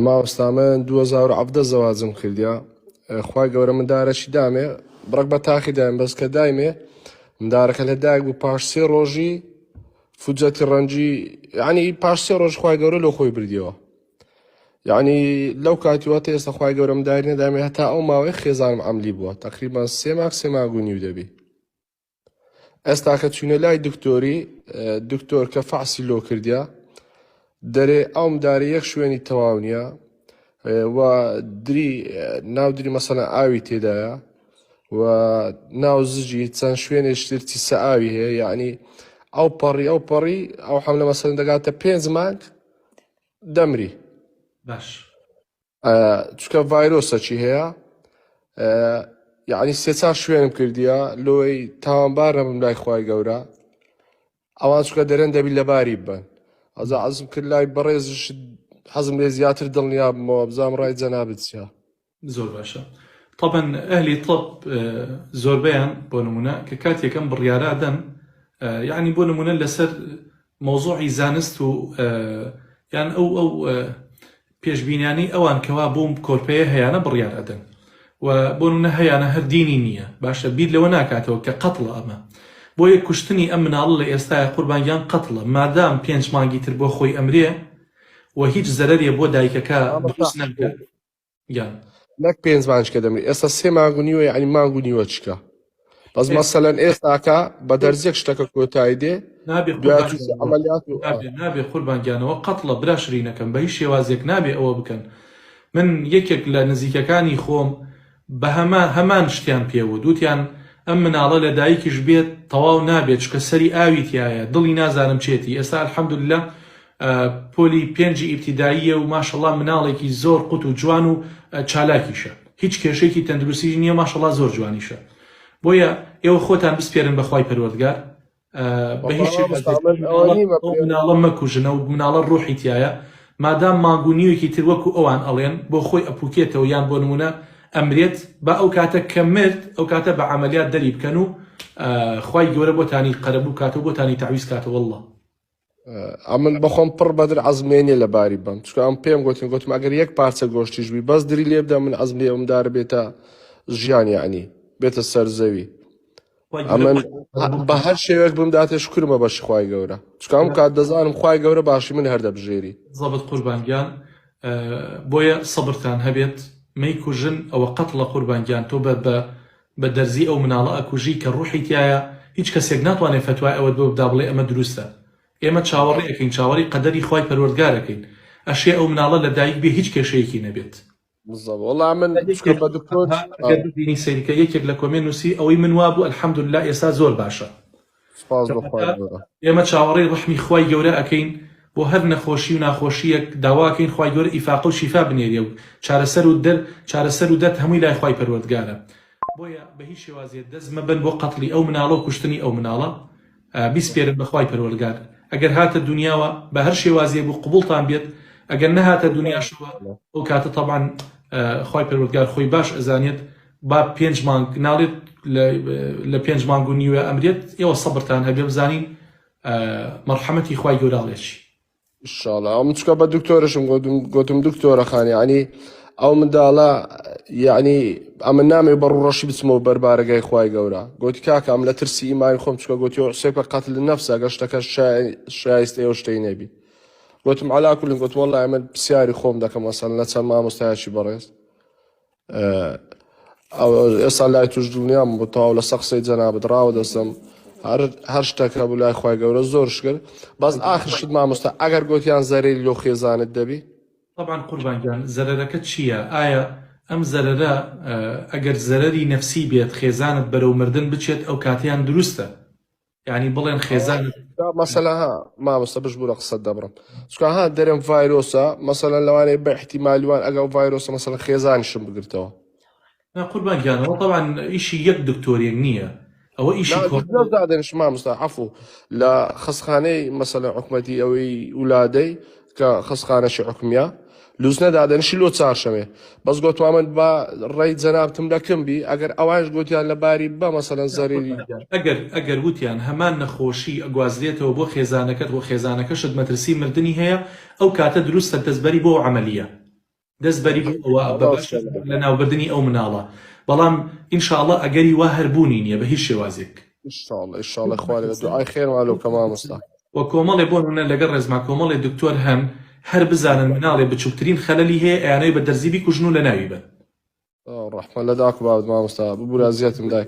مامۆستا من 2017 زەواجم کردیا خوای گەورە مندارەکی دامێ بڕەک بە تاخی دایم بەس کە دایمێ مندارەکە لە دایک بوو پاش سێ ڕۆژی فوجەتی ڕەنجی یعنی پاش سێ ڕۆژ خوای گەورە لۆ خۆی بردیەوە یعنی لەو کاتیوە تا ئێستا خوای گەورە منداری نەدامێ هەتا ئەو ماوەی خێزانم عەملی بووە تقریبا سێ مانگ سێ مانگ و نیو دەبی ئێستا کە چوینە لای دکتۆری دکتۆر کە فەحسی لۆ کردیا دەرێ ئەوم دارە یەک شوێنی تەواو نییە و دری ناو دری مەسەلەن ئاوی تێدایە و ناو زجی چەند شوێنێکی تر چیسە ئاوی هەیە یعنی ئەو پەڕی ئەو پەڕی ئەو حملە مەسەلەن دەگاتە پێنج مانگ دەمری باش چونکە ڤایرۆسەکی هەیە یعنی سێ چار شوێنم کردیە لۆی تاوانبار نەبم لای خوای گەورە ئەوان چونکە دەرێن دەبی لەباری ببەن ئەزا عەزم کرد لای بەڕێزش حەزم لێ زیاتر دڵنیا بمەوە بزانم ڕای جەنابت چیە. زۆر باشە تەبەن ئەهلی طب زۆربەیان بۆ نمونە کە کاتێک ئەم بڕیارە دەن یعنی بۆ نمونە لەسەر مەوزوعی زانست و یان ئەو ئەو پێشبینیانەی ئەوان کەوا بۆم کۆرپەیە هەیانە بڕیار ئەدەن و بۆ نمونە هەیانە هەر دینی نییە باشە بیر لەوە ناکاتەوە کە قەتڵە ئەمە بۆیە کوشتنی ئەم مناڵە لە ئێستایا قوربان گیان قەتڵە مادام پێنج مانگی تر بۆ خۆی ئەمرێ و هیچ زەرەرێ بۆ دایکەکە دروست ناکات گیان. نەک پێنج مانگ کە دەمری ئێستا سێ مانگ و نیوە یعنی مانگ و نیوە چکە بەس مەسەلەن ئێستاکە بە دەرزیەک شتەکە کۆتایی دێ نابێ دوای قوربان تووشی گیانەوە عەمەلیات و نابێ نابێ قوربان گیانەوە قەتڵە برا شرینەکەم بە هیچ شێوازێک نابێ ئەوە بکەن من یەکێک لە نزیکەکانی خۆم بە هەما هەمان شتیان پێ وت وتیان ئەم مناڵە لە دایکیش بێت تەواو نابێت چکە سەری ئاوی تیایە دڵی نازانم چێتی ئێستا الحمدللە پۆلی پێنجی ئیبتیداییە و ماشەڵا مناڵێکی زۆر قوت و جوان و چالاکیشە هیچ کێشەیەکی تەندروستیش نییە ماشەڵا زۆر جوانیشە بۆیە ئێوە خۆتان بسپێرن بە خوای پەروەردگار بە هیچ مناڵە مەکوژن ئەو مناڵە ڕوحی تایە مادام مانگ و نیوێکی تر وەکو ئەوان ئەڵێن بۆ خۆی ئەپوکێتەوە یان بۆ نمونە ئەمرێت با ئەو کاتە کە مرد ئەو کاتە بە عملیات دەری بکەن و خوای گەورە بۆتانی قەرەبوو کاتەوە بۆتانی تەعویز کاتەوە واللە ئەمن بەخۆم پڕ بەدر عەزم لێ نیە لە باری بەم چونکە ئەم پێم گوتن گوتم ئەگەر یەک پارچە گۆشتیش بی بەس دری لێ بدە من عەزم لێ ئەم دارە بێتە ژیان یعنی بێتە سەر زەوی ئەمن بە هەر شێوەیەک بمداتێ شکرمە بەشی خوای گەورە چونکە ئەم کات دەزانم خوای گەورە باشی من هەر دەبژێری. زەبت قوربان گیان بۆیە سەبرتان هەبێت مەیکوژن ئەوە قەتڵە قوربان گیان تۆ بە بە بە دەرزی ئەو مناڵە ئەکوژی کە ڕوحی تیایە هیچ کەسێک ناتوانێ فەتوای ئەوەت بۆ بدا بڵێ ئەمە دروستە ئێمە چاوەڕێ ئەکەین چاوەڕی قەدەری خوای پەروەردگار ئەکەین ئەشێ ئەو مناڵە لە دایک بێ هیچ کێشەیەکی نەبێت. بالضبط والله من چونکە بە دکتۆر ئەگەر ببینی سەیرکە یەکێک لە comment نووسی ئەوەی من وابوو الحمدلله ئێستا زۆر باشە سپاس بۆ خوای گەورە. ئێمە چاوەڕێی ڕەحمی خوای گەورە ئەکەین بۆ هەر نەخۆشی و ناخۆشیەک داواکەین خوای گەورە ئیفاقە و شیفا بنێرێ و چارەسەر و دەر چارەسەر و دەرد هەمووی لای خوای پەروەردگارە بۆیە بە هیچ شێوازێ دەست مەبەن بۆ قەتڵی ئەو مناڵە و کوشتنی ئەو مناڵە بیسپێرن بە خوای پەروەردگار ئەگەر هاتە دونیاوە بە هەر شێوازێ بوو قبوڵتان بێت ئەگەر نەهاتە دونیاشەوە ئەو کاتە تەبعەن خوای پەروەردگار خۆی باش ئەزانێت با پێنج مانگ ناڵێت لە پێنج مانگ و نیوە ئەمرێت ئێوە سەبرتان هەبێ بزانین مەرحەمەتی خوای گەورە ئەڵێ چی. ئیشاڵا ئەو من چکە بە دکتۆرشم گۆتم گۆتم دکتۆرە خان یعنی ئەو منداڵە یعنی ئەمە نامێ بە ڕوڕەشی بچمەوە بەر بارەگای خوای گەورە گۆتی کاکە ئەم لە ترسی ئیمانی خۆم چکە گۆتی حسێبکە قەتل نەفسە گەر شتەکە شایستە ئەو شتەی نەبی گۆتم عەلا کولن گۆتم وەڵڵا من پرسیاری خۆم دەکەم مەسەلەن لە چەند مامۆستایەکی بەڕێز ئێستا لای توش دڵنیام بۆ تەواو لەسەر قسەی جەنابت ڕاوە دەستم هەر هەر شتێک هەبوو لای خوای گەورە زۆر شکر بەس ئاخر شت مامۆستا ئەگەر گۆتیان زەرەری لۆ خێزانت دەبی طبعا قوربان گیان زەرەرەکە چییە ئایا ئەم زەرەرە ئەگەر زەرەری نەفسی بێت خێزانت بەرەو مردن بچێت ئەو کاتەیان دروستە یانی بڵێن خێزانت مەسەلەن ها مامۆستا بشبورە قسەت دەبڕم چونکە ها دەرێم ڤایرۆسە مەسەلەن لەوانەیە بە احتیمالی وان ئەگەر ڤایرۆسە مەسەلەن خێزانیشم بگرتەوە نا قوربان گیان ئەوە تەبعەن ئیشی یەک دکتۆرێک نییە ئەوە ئیشی نا کۆ دکتۆر دادەنیش مامۆستا عەفو لە خەستخانەی مەسەلەن حکومەتی ئەوەی ولادەی کە خەستخانەشی حکومیە لوزنە دادەنیشی لۆ چارشەمێ بەس گۆتما من با ڕێی جەنابتم لەکم بی ئەگەر ئەوانش گۆتیان لە باری بە مەسەلەن زەرەری. ئەگەر ئەگەر وتیان هەمان نەخۆشی ئەگوازرێتەوە بۆ خێزانەکەت وە خێزانەکەشت مەترسی مردنی هەیە ئەو کاتە دروستە دەست بەری بۆ عەمەلیە. دەست بەری بۆ ئەوە بە باشە لە ناوبردنی ئەو مناڵە بەڵام ان شاء اللە ئەگەری وا هەر بوونی نییە بە هیچ شێوازێک. ان شاء اللە ان شاء اللە خوا لێ دوعای خێرمان لۆ بکە مامۆستا. وە کۆمەڵێ بۆ نمونە لەگەڵ ڕێزما کۆمەڵێ دکتۆر هەن هەر بزانن مناڵێ بچوکترین خەلەلی هەیە ئەیانەوێ بە دەرزی بیکوژن و لەناوی بەن. ڕەحمە لە داک و بابت مامۆستا ببورە ئەزیەتم دای.